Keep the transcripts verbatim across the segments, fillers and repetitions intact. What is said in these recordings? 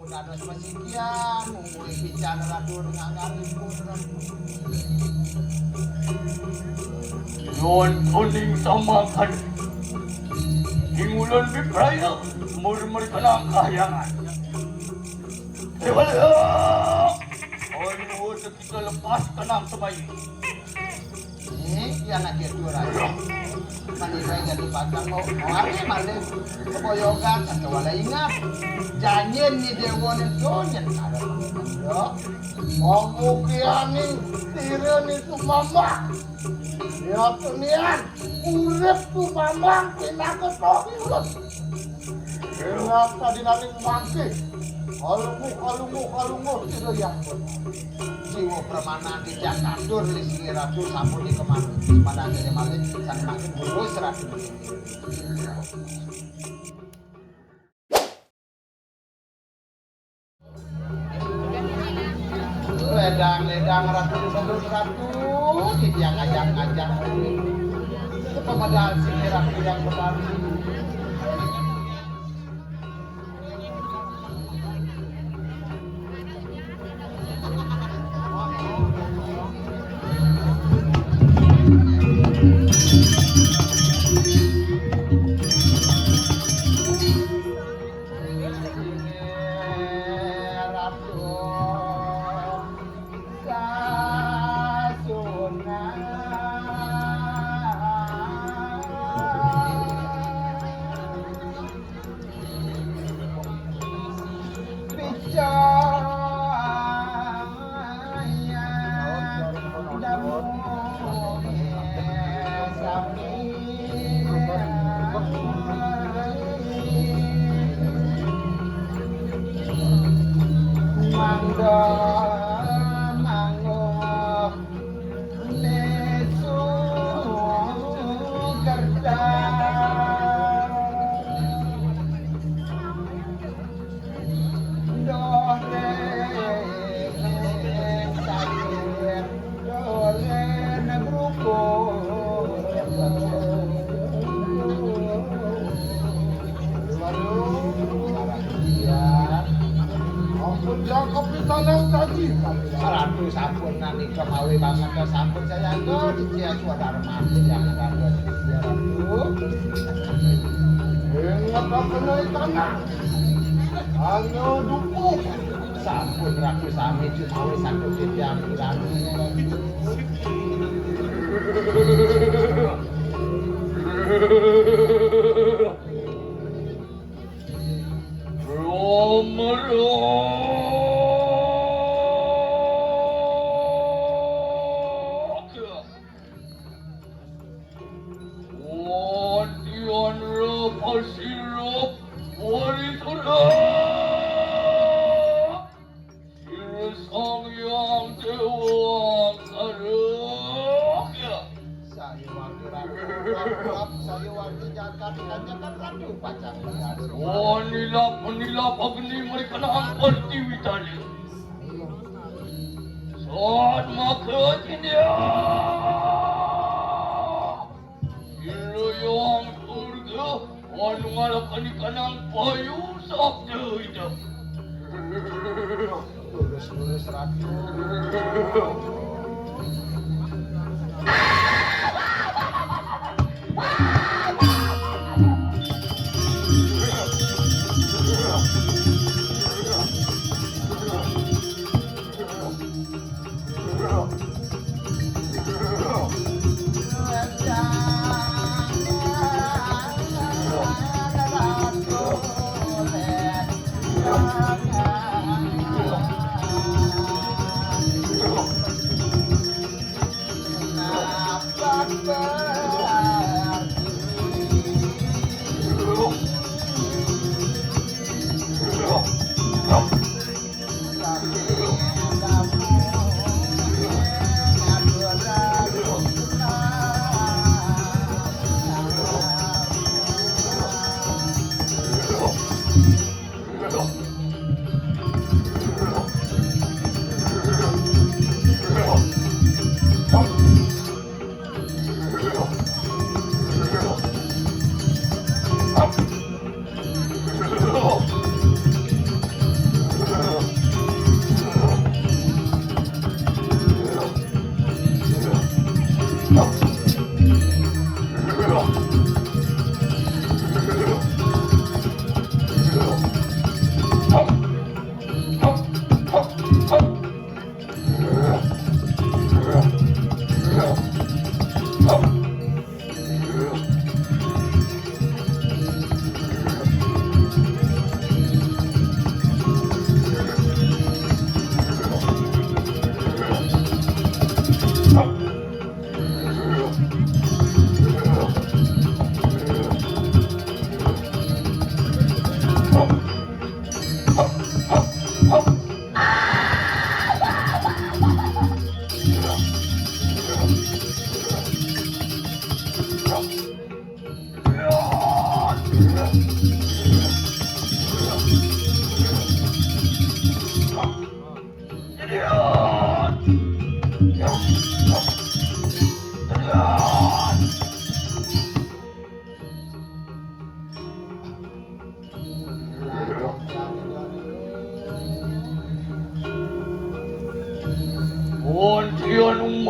Dados masikian, mungguing pican Ratu nganggar ribut. Nuwun uning samakan. Ing ulun bibraya mur-mur kenang kahyangan. Dewala. Anu kita lepas kenang semayu. Nih, ya anak itu raja. Manira jadi patang mau mawari malih. Kepoyokan, satu wala ingat. Janjin ni dewa ni sunyen. Ada yo. Pangmukianing sira ni sumambang. Ya tunian, urip sumambang pinaka toh urip. Enak sadinaning mangke. Kalunguh, kalunguh, kalunguh, sira yang benar. Jiwa permanan tidak katur di sini ratu sampun dikemani. Pada akhirnya malih, sang makin mulus ratu. Ledang-ledang ratu, ratu, ratu, titiang ngajak-ngajak. Pemedal sini ratu yang benar. Mangga manguh nesu kertas. Doh rene sakit, doh rene bruko. Waduh, iya. Ampun, Jacob di tanah tadi. Ratu sampun nanika mawi banget, sampun saya anggo di Cia Swadharma. Yang ada di Cia Ratu. Ingat apa naik tanah? Anu dukuh. Sampun ratu sami cumawis aku titiang piranti. Romero. Wadian rapa sira wari surak. Sira Sang Hyang Dewa Angkara. Saya wadi ratu, saya wadi jagat, kanjakan ratu pacang. Wanilap, menilap agni mereka nang pertiwi tali. Sat maka cindia. Ilayang surga anu ngalakani kanang payu sabda idep. Lurus-lurus, Ratu.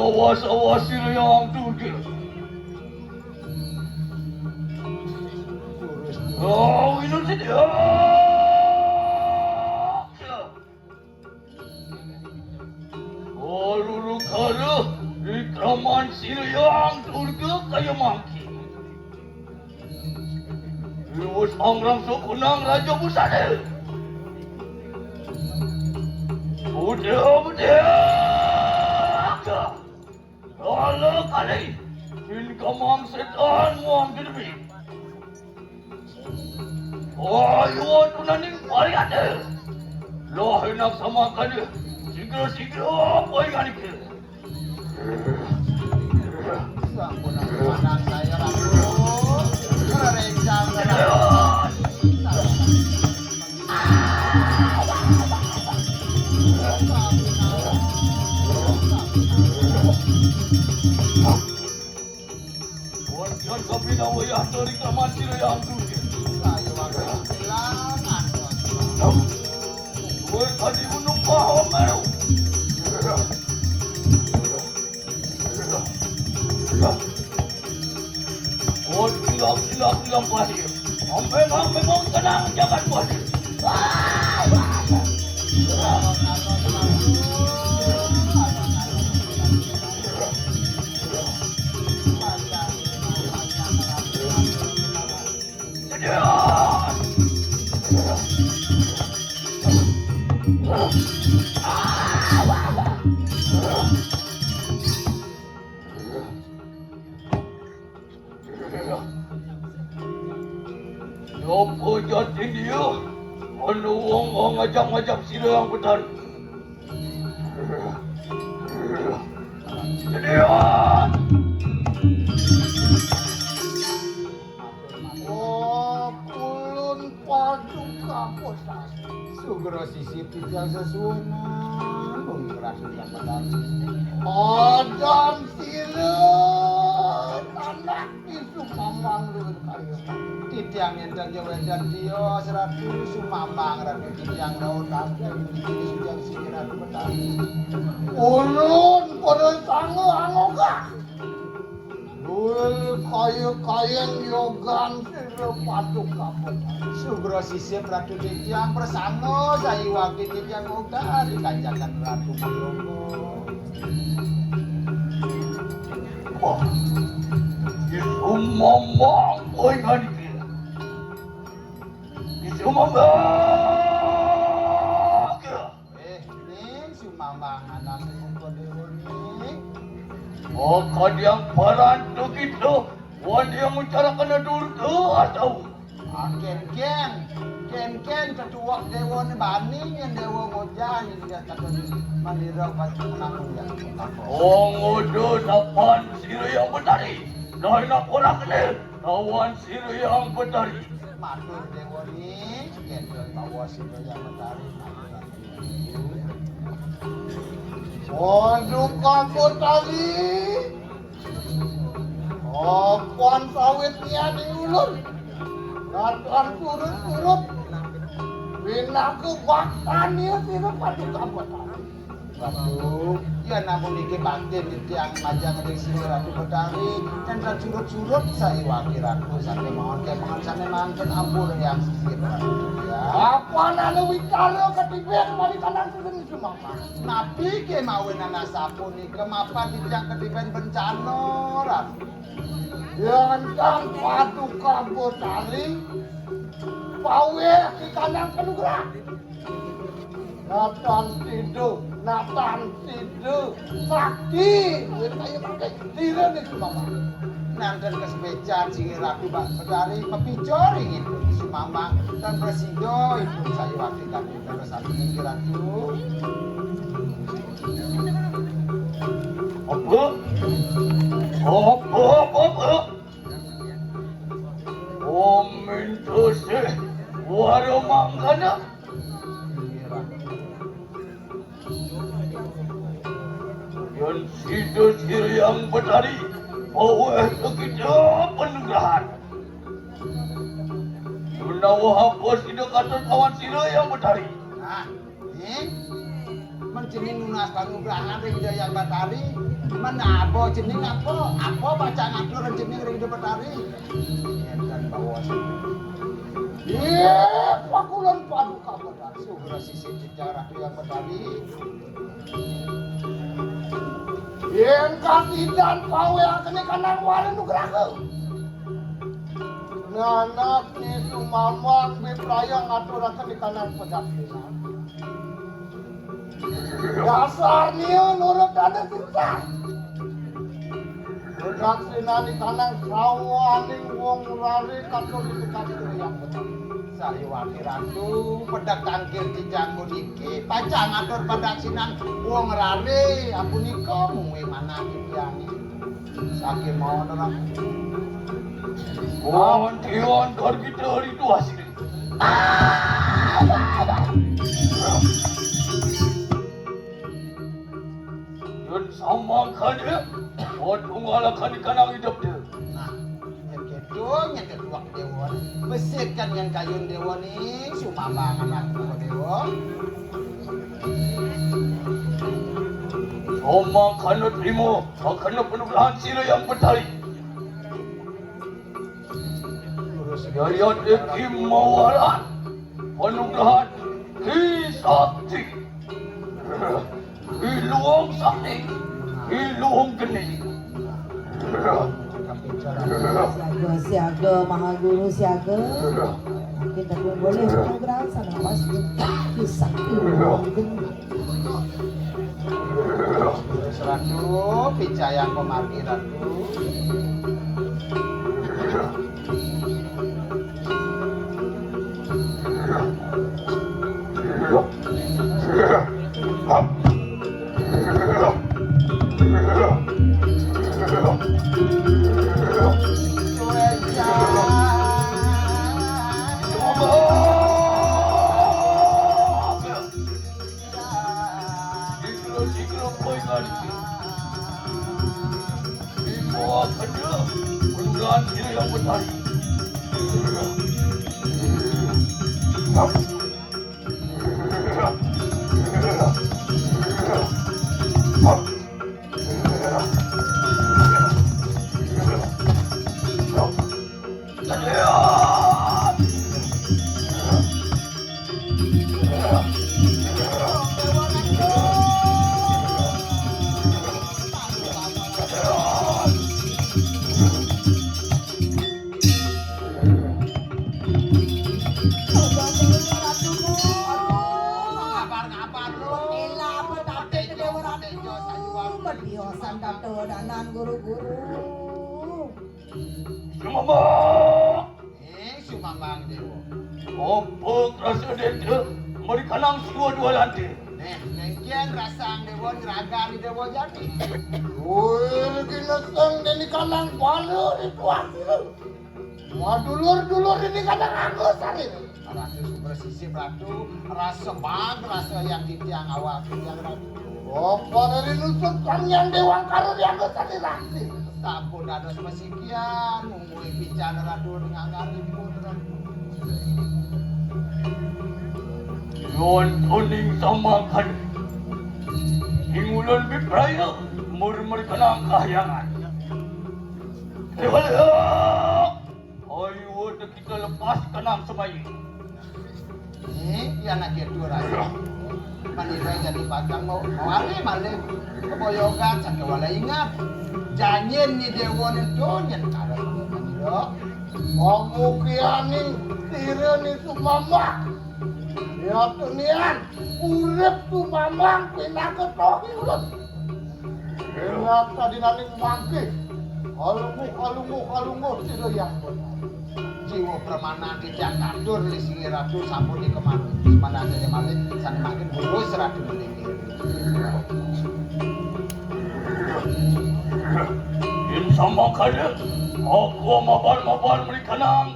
Awas, awas, Sirayang Durga. Oh, ini sih dia. Karuru-karu di kraman Sirayang Durga kaya mangkin. Iwus angrang sukunang Raja Busana. Udah, udah. Lala kali. Sin kamang setan muang gedebik. Ayo tunaning variate. Loh enak sama kali. Sigra-sigra apa yang ada? Sampun aku pandang saya, Ratu. Rerencang, Ratu. Wajan kapinawayah dari kamacil yang dunia. Saya wakil kehilangan. Gue tadi menunggu Homer. Oh, hilang, hilang, hilang, Pak. Sampai, sampai mau tenang, jangan, Pak. Napa jatin dia? Ana wong ngajak-ngajak sira yang bedan. Sedian! Oh, kulun paduka putra. Sugra sisip titiang sesuunan, mung rasa dapetan. Adan sira, anak isu mamang luwih kaya. Titiang enten ya wedan dia, seratu sumamang, ratu titiang daun tangkil, titiang sing ratu petani. Ulun pada sangu angoga. Dul kaya-kaya yogan sira patuk kaput. Sugra sisip ratu titiang persanga sayi wakil titiang oga di kanjakan ratu mayoga. Wah, isu mamang kowe nganiki. Isu mamang. Eh, ning sumambangan aku kok dewa ning. Oh, kadiang paran to kita. Wan yang ngucarakan durga atau? Ah, ken-ken. Ken-ken ketuak dewa ni bani yang dewa ngojah yang dia kata manira pas menanggung ya. Oh, ngodo napan sira yang betari. Nah, nak orang kena. Lawan sira yang betari. Matur dewa ni, yen bawa sira yang betari. Waduh, kabut tadi. Apan sawit nian ing ulun. Katan turut-turut. Pinaku baktan ya sira padu kabut tadi. Waduh, ya namun iki bakti titiang majang ring sira Ratu Betari, dan surut-surut saya wakil ratu sampai mawon ke mangan sampai mangkin ampun yang sisir. Ya. Apa nanu wikara ketiben mari kanang turun sumapa. Napi kemawin anak sapunika mapan titiang ketiben bencana, Ratu. Yang kang paduka Betari, paweh di kandang penugrah. Natan tidu, natan tidu, sakti, wit kaya mangke, tira niku, Bapak. Nanten kesepecan singgih Ratu Ba-, Betari, mapicor ingin Sumambang, dan prasida ipun saya wakil kami, dan satu inggih Ratu. Apa? Apa, apa, apa? Om Mintusih Wara Mangkana. Yen sida sira yang betari, paweh kita penugrahan. Menawa apa sida katon kawan sira yang betari. Nah, ning, Jeneng nunas panugrahan ring Ida Hyang Batari. Menapa jeneng apa? Apa pacang ngatur jeneng ring Ida Batari? Enten bawa. Iya, pakulan paduka Batari. Sugra sisi jejak Ratu Hyang Batari. Yen katidan pawehake kanang wara nugraha. Nanak ni sumamang bipraya ngaturaken kanang padaksinan. Dasar nia nurut dada sirsan. Padaksinan kanang sawaning wong rare katon ditekat yang bener. Sayuwake Ratu, pedek tangkil tijang puniki pacang ngatur padaksinan wong rare, apunika muwi manah titiange. Saking mawon ora. Wong tiwan kor kita hari itu hasil. Yun sama kanya, wong tunggalakan ikanang hidup dia. Nah, yen gitu, yen ketuak dewa. Besikan yen kayun dewa ning sumambangan aku dewa. Oma kana trimo, kana penugrahan sira yang betari. Yayat iki mawalan penugrahan Ki Sakti. Ki Luwung Sakti, Ki Luwung Geni. Siaga, siaga, Maha Guru siaga. Kita boleh program sana pas bisa. Ratu, picayang pemargi Ratu. Sumama. Eh, sumamang dewa. Apa rasa denda merikanang siwa dua lantai? Neh, nengkian rasang dewa ngragan dewa jati. Woi, lagi neseng deni kanang bala itu hasil. Wah, dulur-dulur ini kadang anggo sari. Ratu Sumber Sisip, Ratu, rasa bag, rasa yang titiang awak, titiang Ratu. Apa dari nusuk sang yang dewang karo yang sani rati. Sampun dados mesikian, mungguhi pican Ratu nganggaripun, Ratu. Nuwun tuning samakan. Ing ulun bipraya, mur-mur kenang kahyangan. Ayo, kita lepas kenang semai. Eh, pian ake dua ratus. Manira jadi padang mau, mau ale malih. Keboyogan, sampai wala ingat. Janjin ni dewa ni donyen karet manira. Pemukianing tira ni sumambang. Ya tunian, urip sumambang pinaka tohi ulun. Enak tadinaning mangke. Alungguh, alungguh, alungguh, sira yang benar. Jiwa permana titiang katur lisingé Ratu sampun dikemani. Semanase malih, sane mangkin bulus Ratu ngelingi. Yen sama kada, aku mabar-mabar merikanang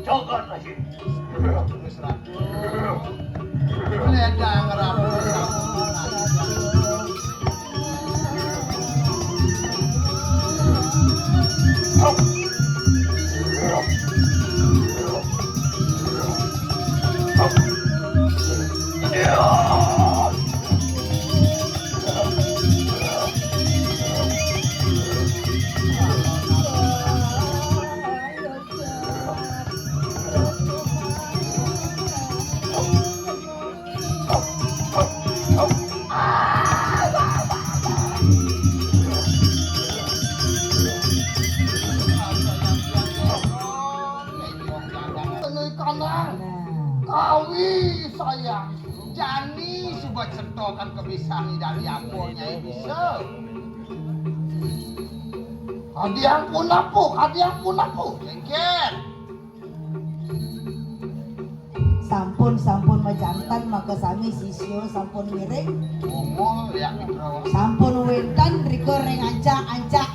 jagat lahir. Terus Ratu. Ledang Ratu. Ani suba cetha ka bisané dadi apa Nyai bisa. Kadi ampun apa, kadi ampun apa, jengker. Sampun, sampun majanten, makasami sisya sampun ngiring. Monggo, ya, Mitra. Sampun wénten rika ring ancak-ancak,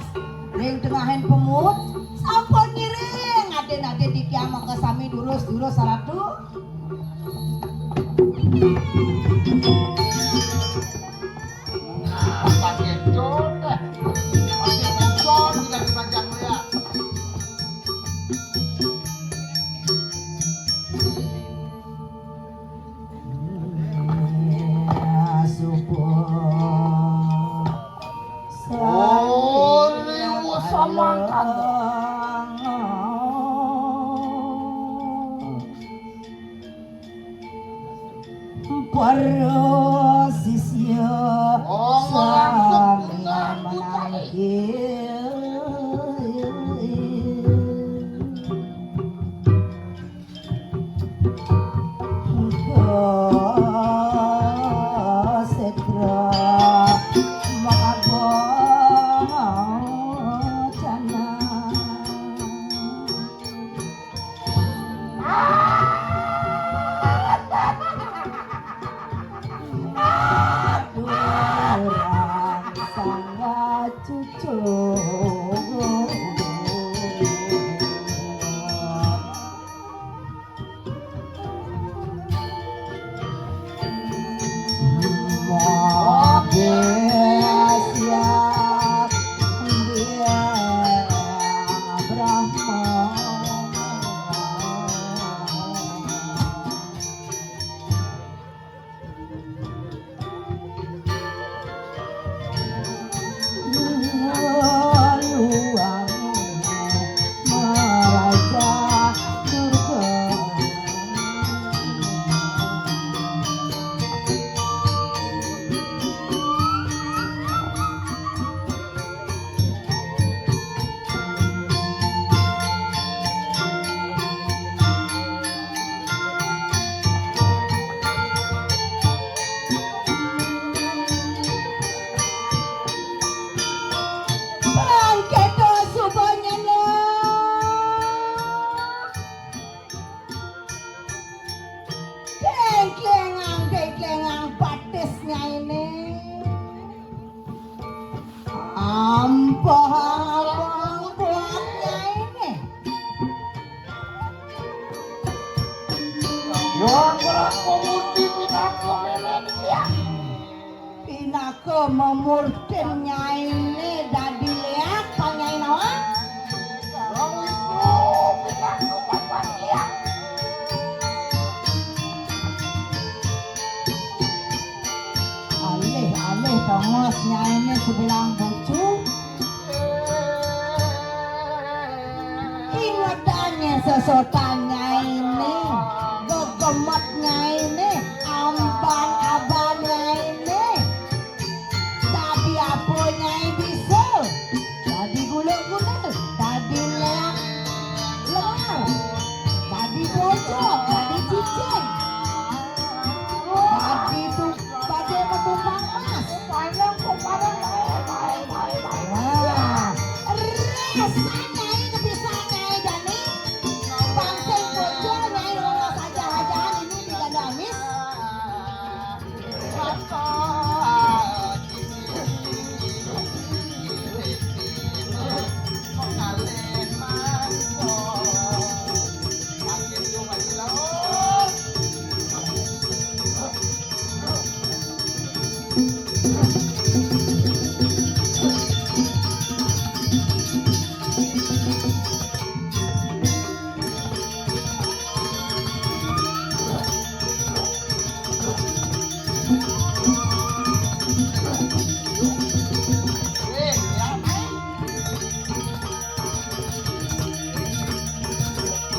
ring tengahing pemut. Sampun ngiring, adin-adin titiang makasami durus-durus saratu. Nah, pakai jodoh. Pakai motor, tidak dipanjang melihat. Oh, liwat samangkana. Para sisya sami menangkil. Setra mabocana. Aturang sangga cucu. Mobil siap dia Brahma. Bangkit suba nyana. Dengklengang, dengklengang batis nyainé. Ampah, ampah, ampah nyainé. Yo, aku laku mudi pinaka mélén dia. Pinaka mamurtin nyainé dadi léak, panyai nawang. Wong Wisnu pinaka papan léak. Alih-alih tongos nyainé sebilang bucu. Ingetang sesotan nyainé, gegemet nyainé, amban-amban nyainé. Dadi apa nyai bisa? Dadi gula-gula, dadi léak lengar, dadi bojog, dadi cicing, dadi tu-, dadi petumpang emas. Wah, rasa nyai kepisah nyai jani. Bangsa bocor nyai ora saja-hajaan ini di Gadamis.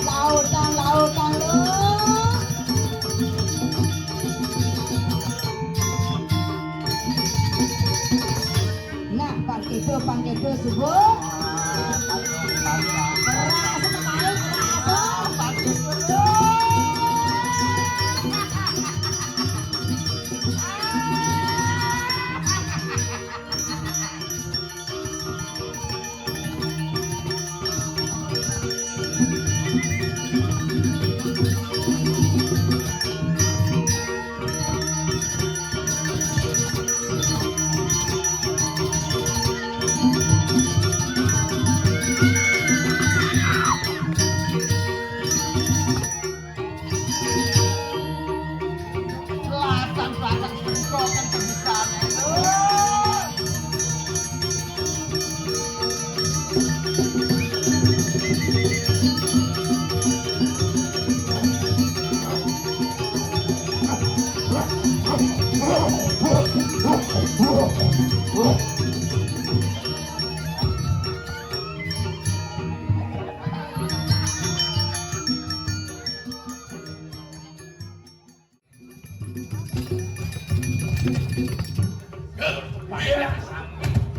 Lautan, lautan, lo. Nah, pang kéto, pang kéto, subuh. Keras, keras.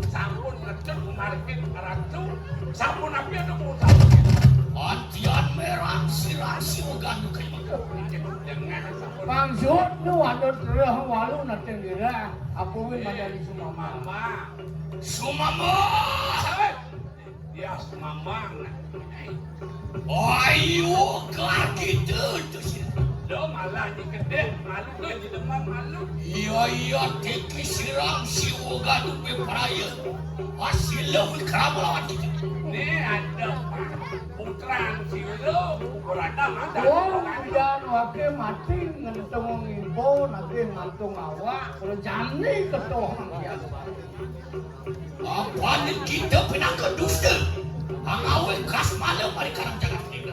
Sampun ngecut margin ratu, sampun api ada mau. Antian merah sirasi ogan kayu. Dengan sampun. Maksud nu ada terus walu nanti ngira aku win ada di Sumama. Sumama. Ya, mamang. Ayo, kaki tuh, tuh sih. Lo malah di kedek, malu tuh di demam malu. Iya, iya, tiki sirang si woga dupe peraya. Masih lo wikrama lawan kita. Nih ada putran si lo, berada mana? Oh, dan wakil mati ngentung ibu, nanti ngantung awak, kalau jani ketuh. Apan kita pinaka dusta. Angawe kas malam ari karang jagat ini.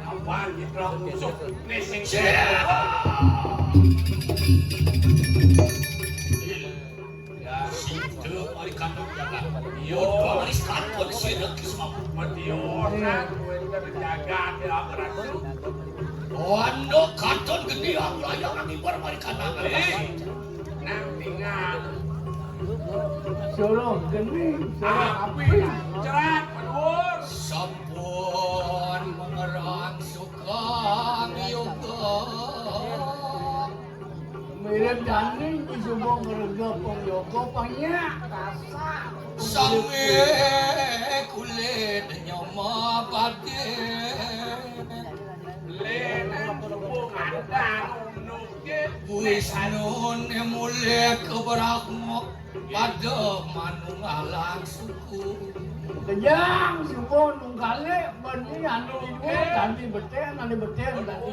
Apan kita musuh nesing. Ya, sida ari karang jagat. Yo, ari kantun sira kisma. Mati orang, kowe udah jagat ya, ratu. Ondo katon geni aku layang nang ibar mari kanang. Eh, nang tinggal. Suruh geni, suruh api. Cerat, penuhun. Sampun mengerang sukang yoga. Mirip dani di subuh ngerega pong yoga, pong nyak, kasar. Sange kulit nyoma batin. Wisnune mulih ke Brahma pada manunggalan suku. Kejang suku nungkale bani anu ibu tadi beten, anu beten tadi.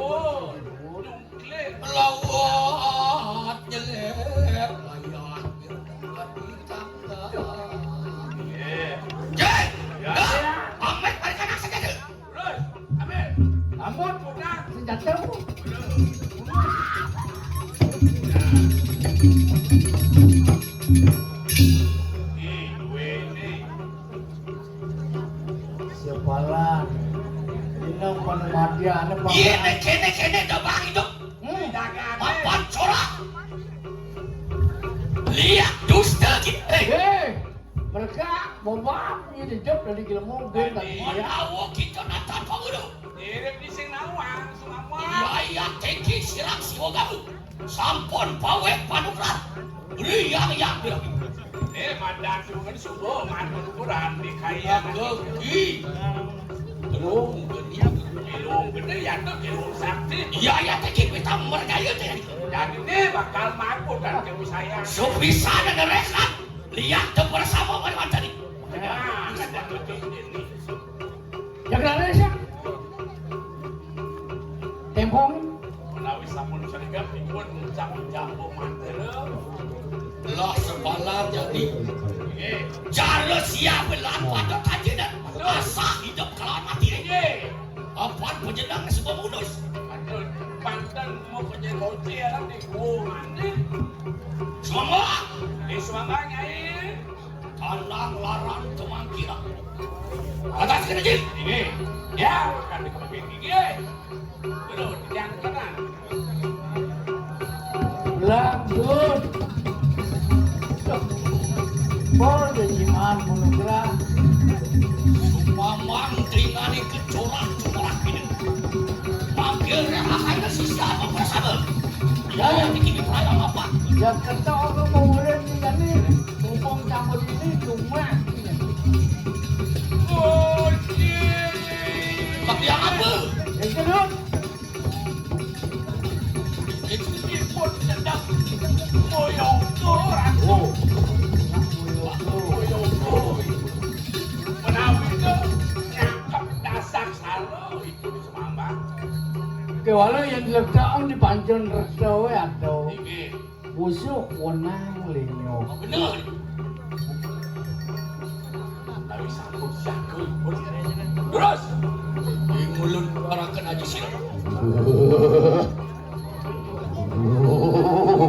Lawat nyelek layar. Jai! Ya. Amet balik anak saja. Terus, Amir. Ampun, senjata. Siapalan. Ini pada mati, anak. Iya, nek kene, kene, dah bang hidup. Hmm. Papan corak. Lihat dusta kita. Eh. Hei. Mereka mau maaf, ini jawab dari ilmu, ben tadi ya. Menawa kita nata pangulu. Mirip di sing nawang, sing nawang. Iya, iya, teki sirang siwa gabu. Sampun pawet panugrah. Riang yang bilang. Eh, mandan suruh subuh, mandan ukuran di kaya. Gegi. Belum gede. Belum gede, ya, tuh, belum sakti. Iya, iya, teki kita mergaya, teki. Dan ini bakal mampu, dan kami sayang. Supisah dan rehat. Lihat tuh bersama mari mancani. Jaga resa. Tempong. Menawi sampun sergap dipun jamu-jamu mantra. Lah sepalar jadi. Cara siap lan pada kajian. Asa hidup kelawan mati. Apan panjenengan sebab ngudus. Aduh, panten mau kerja bocil di gua mandi. Suamba. Eh, Suamba, Nyai. Talang larang temangkira. Atas kena jin. Ini. Ya, kan dikepepin gigi. Betul, yang tenang. Lanjut. Pol Dejiman Monogra. Sumamang tingani kecorak-corak ini. Panggil rela saya sisi apa bersama. Ya, yang bikin perayaan apa? Ya, kata orang mau udah ini, mumpung campur ini, cuma. Tapi yang apa? Yang kedua. Ipun sedang moyong orang. Oh. Moyong orang. Menawi ke nyangkep dasar salo iku semambang. Kewala yang diletakkan di panjang rasa we atau. Iki. Usuk wenang linyo. Bener. Tapi sangkut-sangkut. Terus. Di mulut keluarkan aja sih.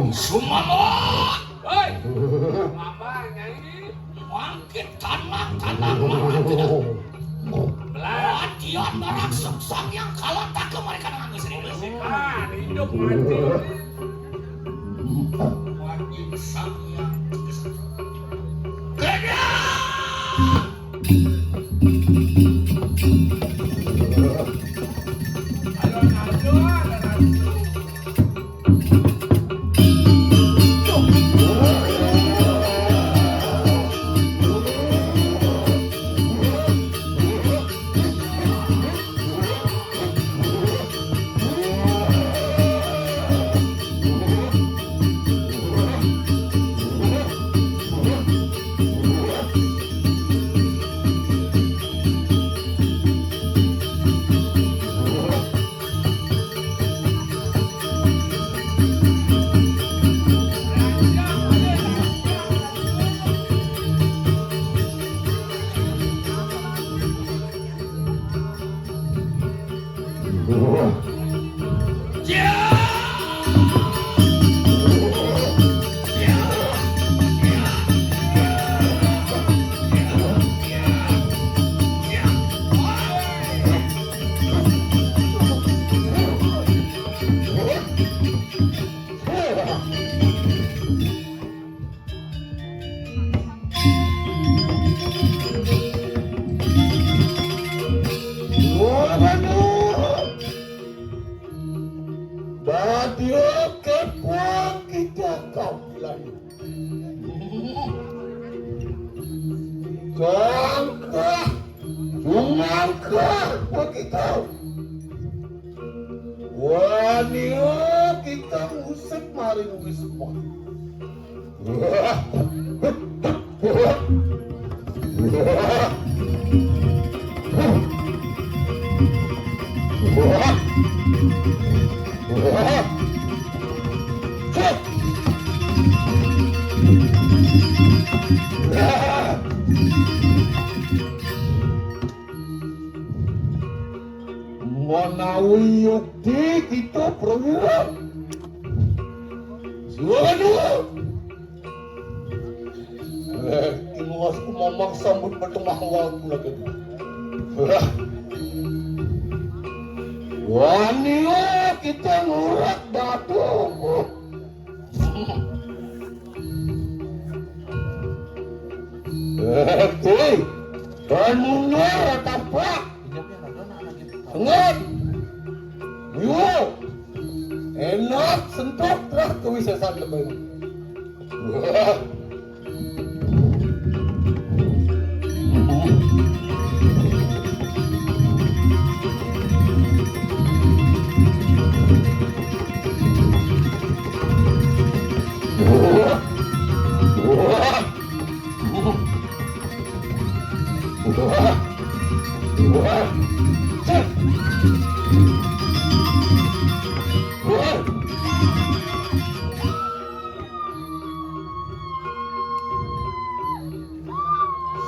Sumama. Hei. Mama, Nyai. Mangkit tanang, tanang, mangkit. Latihan barang sungsang yang kalah tak ke mereka dengan sendiri. Ah, hidup mati. Wajib sang yang. Kerja. Dadi oke puang kita kau bilang. Kangkah, sumangkah, begitu. Wani kita ngusik maring wisma. Manawi yukti kita, prawira. Silakan dulu. Eh, iwas ku mamang sambut bertengah waktu lagi. Wani kita ngurak datu. Eh, tui. Kanunya tapak. Ngat. Yo. Enak sentok terah kewisesan tebing.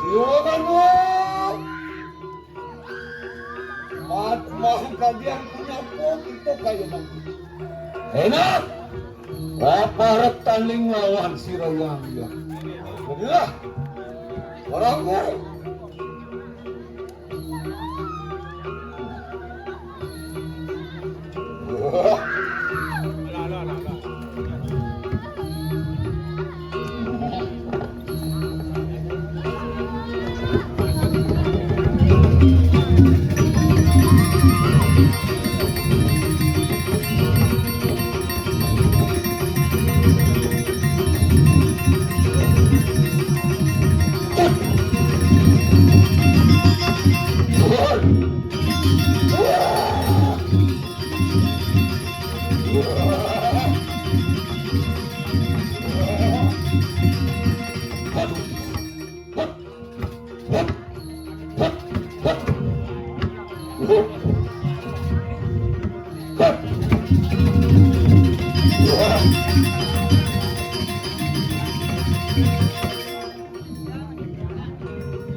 Silakan, Bu. Mat, mau kalian punya po, kita kayak nanti. Enak. Apa rek tanding lawan si Rayang ya? Jadilah. Orang, Bu.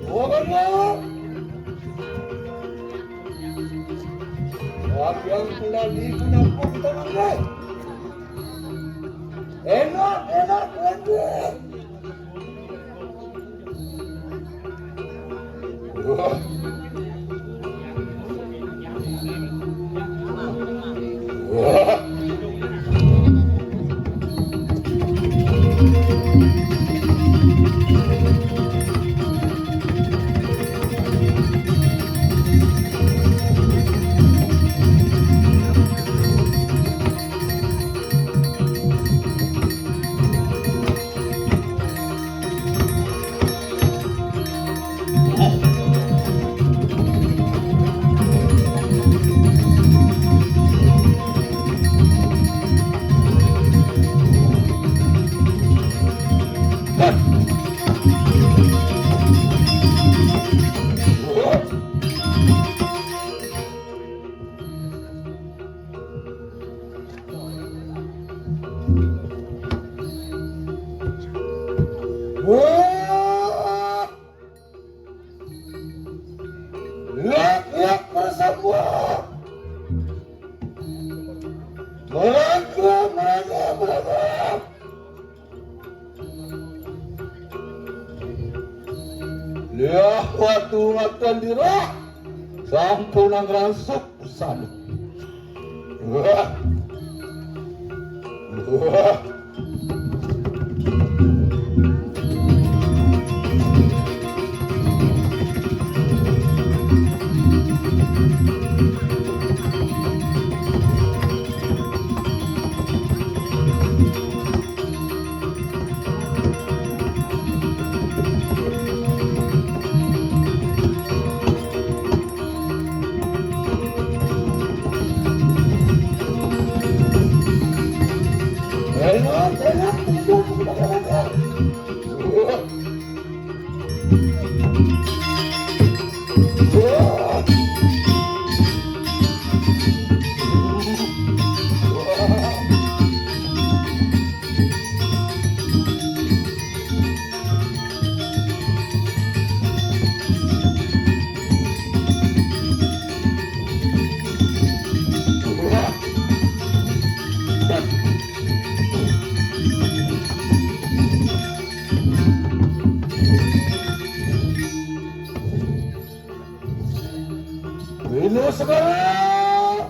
Bukan ya. Lagi yang pula di guna pun tenang deh. Enak, enak, enak. Wah! Lihat, lihat, para semua. Mereka, mereka, mereka. Lihat, waktu makan dirah. Sampun nang rangsuk sana. Wah. Wah. Ini sekarang.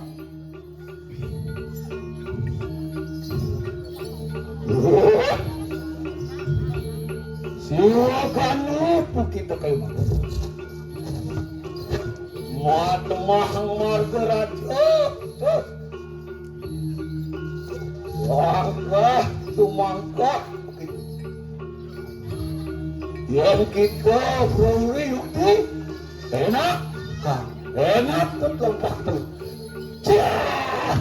Silakan nipu kita kayu mata. Matemah marga raja. Wah, tumangkah. Yang kita beri yukti. Enak, Kang. Enak tuh kelompok tuh. Ciah.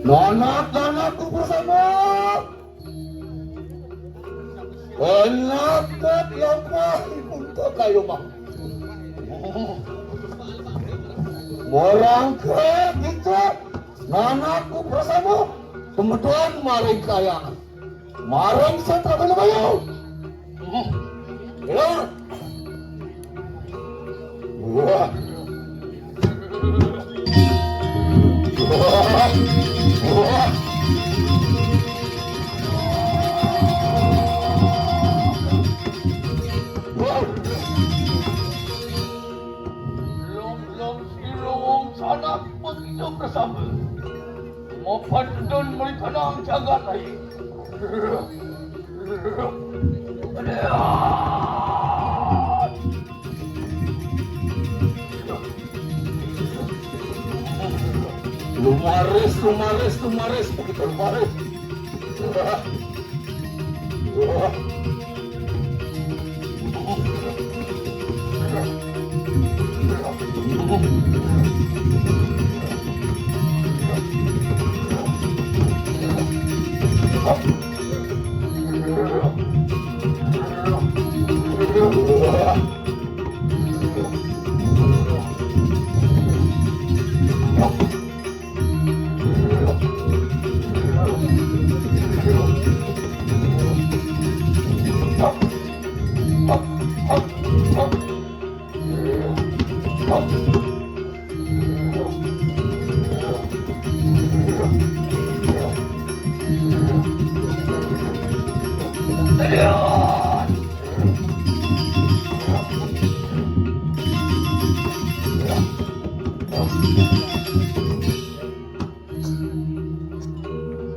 Nono, nono, kuku sama. Enak kat lemah ibu kayu mah. Morang ke kita, nanakku bersama, kemudian maring kayangan. Marang satra bela bayo. Ya. Wah. Wah. Wah. Wah. Long-long sira wong sanak begitu bersama. Mapan don melikanang jagat lain. Lumaris, lumaris, lumaris, begitu lumaris.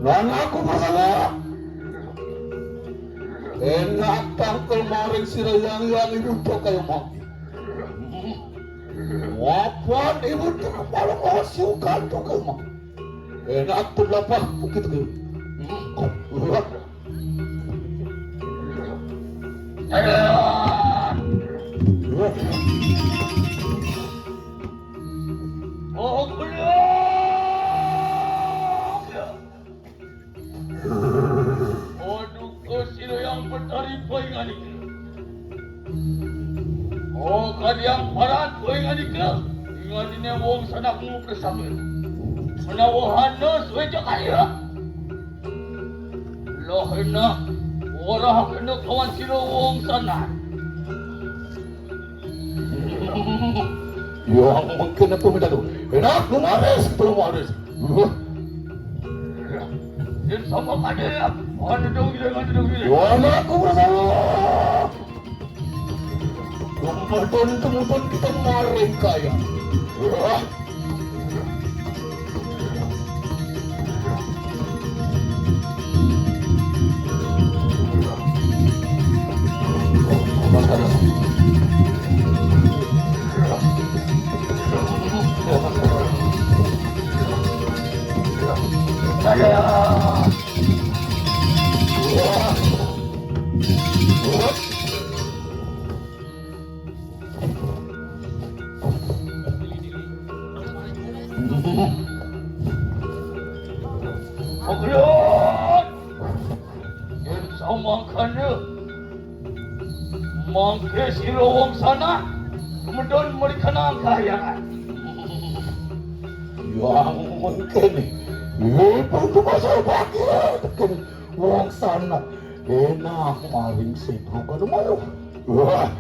Lan aku bersama enak tangkel maring sira yang yang ibu kaya mau. Wapan ibu kepala kau sukan tu kau mau. Enak tu lapah bukit tu. Oh, kuliah. Aduh, sira yang betari poingan iki. Oh, kadiang parat poingan iki. Ingatine wong sanak mu bersama. Menawa hana suwe cek kaya. Loh, enak. Ora kena kawan sira wong sanak. Yang mungkin aku minta tu. Enak, lumaris, lumaris. Wah. Yang sama pada ya. Mana dong gila, mana dong gila. Yang aku bersama. Kemudian, kemudian kita maring kaya. Wah. Oglon! Yen samangkana mangke sira wong sana, kemedon mrikana kahyangan. Yang mungkin, ibu tu pasal bakil, wong sana. Enak maring sedro kalau malu. Wah.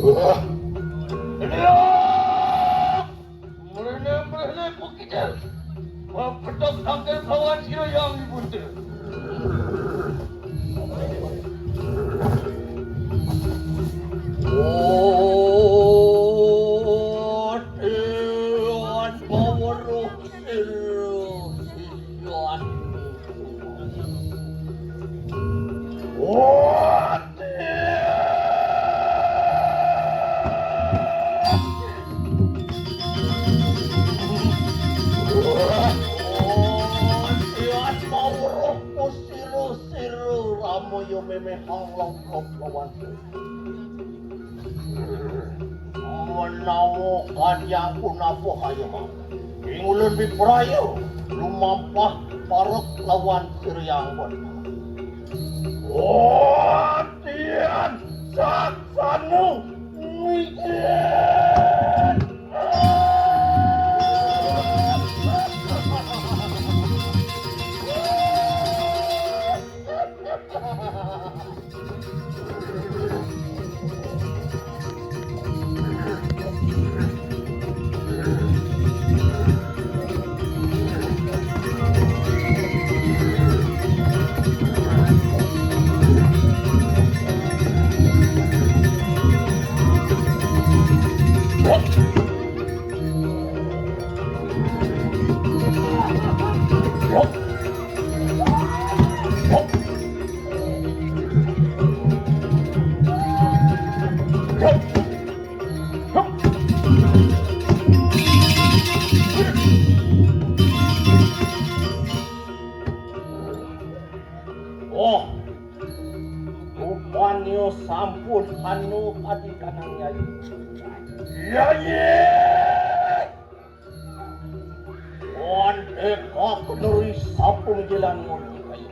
Wah. Mrene, mrene, bukite. Petok tangke kawan sira yang ibunte. Oh, Dewan Paweruh. Siat mau roh sira-sira ramaya memehang longkop lawan. Menawa kadiang punapa kaya mau. Ing ulun bipraya lumampah parek lawan Siryang Wena. Watian saksana migin. pun anu adi kanang Nyai. Nyai. Wan eka keneri sapung jalan mun kayu.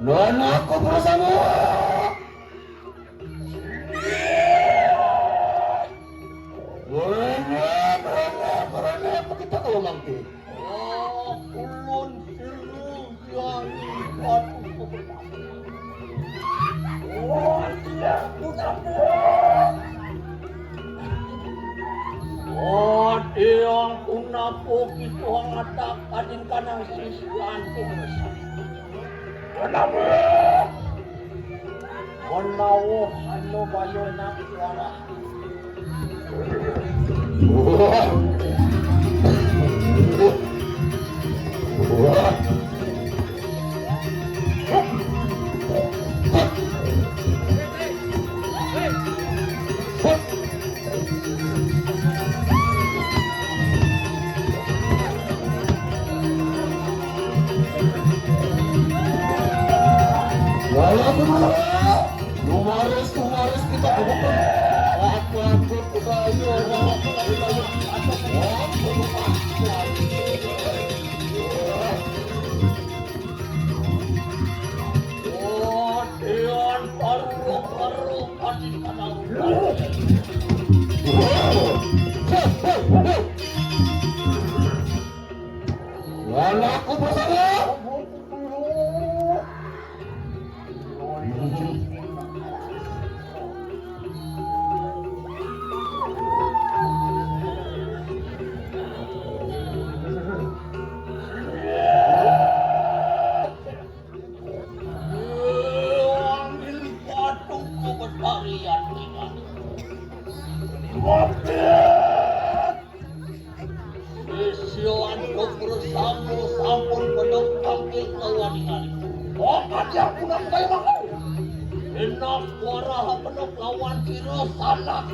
Nona aku bersama. Berenep, berenep, berenep, kita kalau mangke. Oh, ulun silu jani batu kebenaran. Oh, iya, udah. Oh, tiang punapuk itu ngatak adin kanang sisian tu. Kenapa? Menawa anu bayu nak suara. Walaupun lumaris, lumaris kita bukan. Aku, aku, kita, ayo, ayo, ayo, ayo. Latihan paru-paru kasih kenal. Walaku bersama. Ambil batu kebesaran dengan. Sisian bersama sampun pedang tangkil lawan ingat. Oh, ajar punah kayu makan. Enak waraha pedang lawan kira sanak.